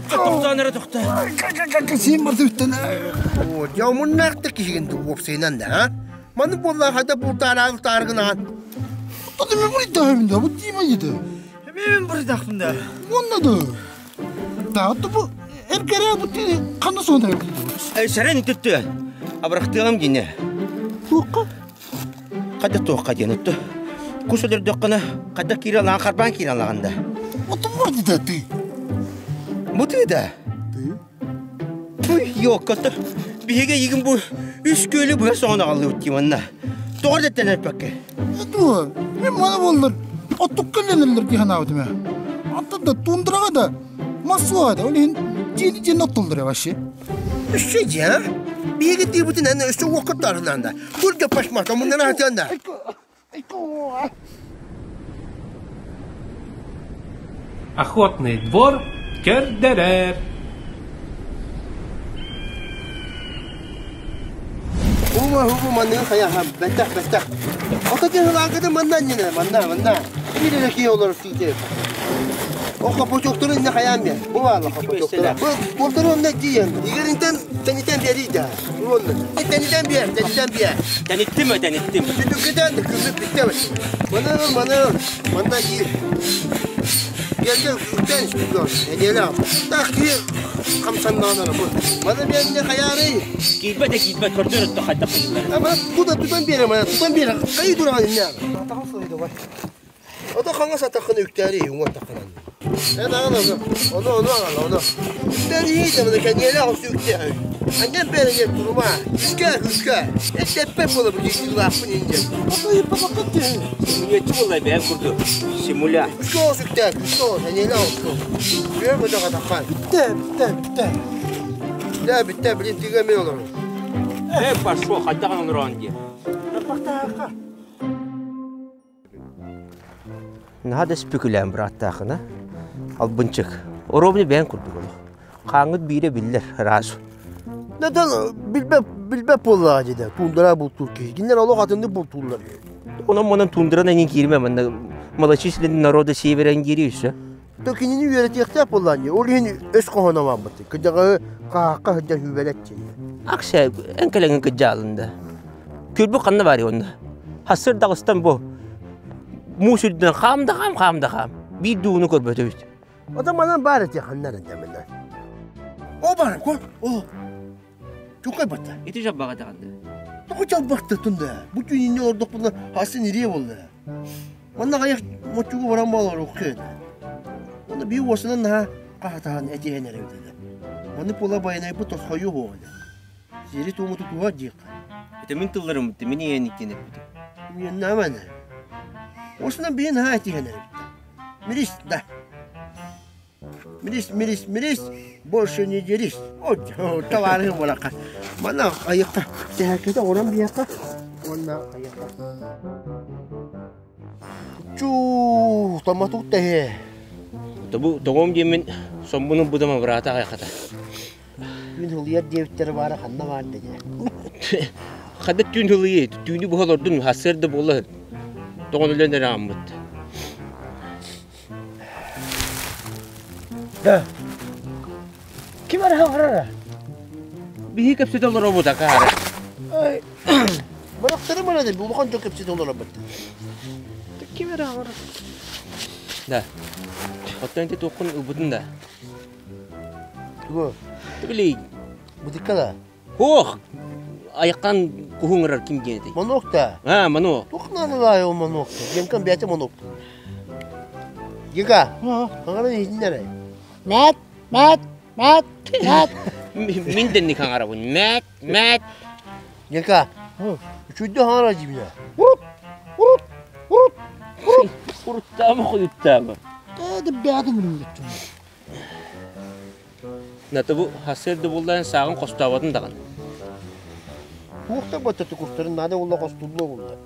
Тохтоон эрэ тохтоо. Син барда үттэн. Дьэ омуннаах да киһигин дуу уопсайынан да, а? Маннык буоллаах хайда бултаараан тааргынаан. Оттон мен бурдахпын да, бу тима еді. Мен бурдахпын да. Онна да. Да, бу эргере бу қанда сонда. Сәрен түттү. Абырахтыам дине. Туохха? Қайда туохха диэн өттө. Кус өлөрдөххүнэ хайда киирэн алаан харбаан киирэн алаҕын да. Оттон бар дии ты. Бу тыы да. Ты? Ой, йоккото. Биһиги эйигин бу үс күөлү быһа соҕон аҕаллыбыт дии манна. Тоҕо эрдэттэн эппэккэ? Туо, мен мана боллар оттук кэллэнэллэр дии санаабытым ээ. Антон да тундраҕа да мас суоҕа да, ол иһин дьиэни дьиэни оттоллор вообще. Өссө дьэ, а? Биһиги тыыбытынан өссө уокка таарынан да. Курдук пашмата муннан аһатыан да. Охотный двор көрдөрөр. Ума хубу манныгы хайаха бэттэх бэттэх. Ото тыһылааҥкыты манна анньына манна манна. Биир эрэ киһи олорор тиитэ. О хопочоктору инне хайаан биэр. Бу баалла хопочоктору. Бу болтору онно тиийэн. Игэринтэн тэнитэн биэрий да. Уонна. Тэнитэн биэр, тэнитэн биэр. Тэниттим ээ, тэниттим. Түтүккүтэн күммүт бүттэ. Маны ыл, маны ыл. Манна киир. Гелге үктэн үстүгөр. Эдиэлэ. Так киһи хамсаннаҕына бу. Маны биэнне хайаарый? Киирбэт да киирбэт, көрдөр өттө хайдах киирбэт. Ама туда тутан биэрэ мана, тутан биэрэ. Хайы тураҕын иннэ? Атаҕым сылайда бай. Ото хаҥас атаххын үктээри, уҥа атаххынан. Эн аҕал ону, ону, ону аҕал, ону. Үктээри иитэминэ кэнниэлээх охсу үктээ. Анньан бэйэ диэн турума. Үскэ, үскэ. Эт тэппэт буола бу дьиҥ-дьиҥлаахпын индиэн. Ото ыйыппатаххын киһи. Мүнүөччү буолла бэйэм курдук. Симуля. Үскэ оҕус үктээ, үскэ оҕус, эниэлээх охсу. Үө көтөх атаххан. Бүттэ, бүттэ, бүттэ. Бүттэ, бүттэ, билин тыга мен олорун. Э, пошел, хайдах оҥороон диye. Таппахтаахха. Наһаа да спекүлээн бырааттаахына албынчык. Оруобуна бэйэҥ курдук олох. Хааҥҥыт биирэ биллэр, ыраас. Нэтэн билбэт билбэт буоллаҕа дии туундара бултуур киһи. Кинилэр олох атыннык бултууллар. Онон манан туундаран эҥин кииримэ манна малочисленный народа северен диири өссө. То кинини үөрэтиэхтээх буоллаан дии. Ол иһин өс хоһооно барбыт. Кыдьаҕаһы хаһаахха сылдьан сүүбэлэт дии. Акса эн кэлэҥин кыдьаалын да. Күлбүт ханна баарый онно? Хассыр даҕыстан бу муус үрдүнэн хаам да хаам, хаам да хаам. Биир дууну көрбөтүбүт. Ото манан баар этэ ханна эрэ дэминэ. О бар, ко, о. Чукай батта. Ити жаббаҕа даҕаны. Тоҕо чалбахтытын да? Бу түүн инньэ олордохпуна хасын ириэ буолла. Манна аҕыйах моччугу баран буолар уккэ. Онно биир уосунан наһаа хаһатаһан этиһэн эрэ эбит Маны буола байанайбыт тосхойуу буоҕа Сири туому тутуһар диэххэ. Это мин тылларым, мин ийэн иккиэн эппитим. Үйэннээмэн. Осунан биһин наһаа этиһэн эрэбит. Мирис, да. Мирис, мирис, мирис, больше не дерись. Товарыһым буолахха. Манна айыкка, тэһэккэтэ оҥорон биһиэхэ. Уонна айыкка. Чуу, томатук тэһэ. Бу тоҕом диэммин соммун ылбытым абыраата аҕайхата. Түүн һылыйар диэбиттэрэ баара ханна баар дэнэ. Ханна түүн һылыйыы, түүнү быһа олордун, сарсыарда буола тоҕон өлөн эрэ ааммыт. Да. Ким эрэ хаҥарара? Биһи кэпсэтэ олоробут акаары. Ай, барахтарым эрэ да, улахан дьон кэпсэтэ олоробут. Ким эрэ хаҥарар? Да. Оттон ити туоххун ылбытын да? Тугу? Били. Бутыкка да? Ох! Айаккан куһуҥ ырар ким диэн этэй? Манок да? А, манок. Туох наадалаай ол манок? Генкам бэйэтэ манок. Гека, хаҥаран иһитиннэрэй. Мэт, мэт, мэт, мэт. Мин дэнник хаҥарабын. Мэт, мэт. Гека, үчүйдэ хаҥара дьибинэ. Урут, урут, урут, урут. Уруттаама, хойуттаама. Ээ, бэйэтин билиммит. Ната бу сарсыарда буоллаан сааҕын хостооботун даҕаны. Туох да бачча кустарын наада буолла хостуллуо буолла.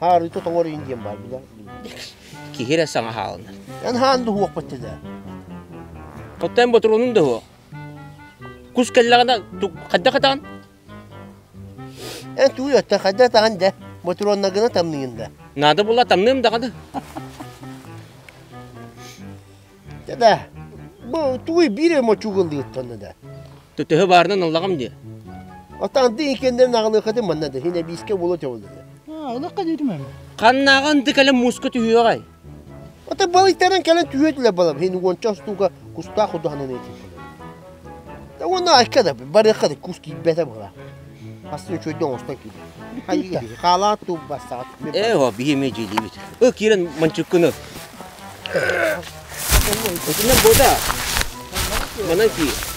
Хаарыыта тоҥор иин диэн баар билэр. Киһи эрэ саҥа хаалынар. Эн хаан дуһуох бачча Оттон ботуруонун да Кус кэллэҕинэ хайдах атаҕын? Эн тууй оттон хайдах атаҕын дэ? Ботуруоннагына тамныйын да. Наада буолла тамныам даҕаны. Дэ да. Бу тугуй биир эмэ чугыллыыттан да. Төһө баарынан ыллаҕым дии. Отан ды иккендерин аҕалыаххытын манна да хин эбиискэ буолуо теоллар. Аа, ылыахха диэтим эми. Ханнааҕын ды кэлэн мууска түһүөҕэй. Ото балыктаран кэлэн түһүөтүлэр балам хин уонча устууга кустаах худуһанан этин. Да уонна айка да барыахха да кус киирбэтэ була. Астын үчүгэйдик оҥостон киирдэ. Хайыы хаалаат туббассаҕат. Ээ, о, биһи эмиэ дьиэлиибит. Ы, киирэн манчыккыны. Итинэн буода. Манан киир.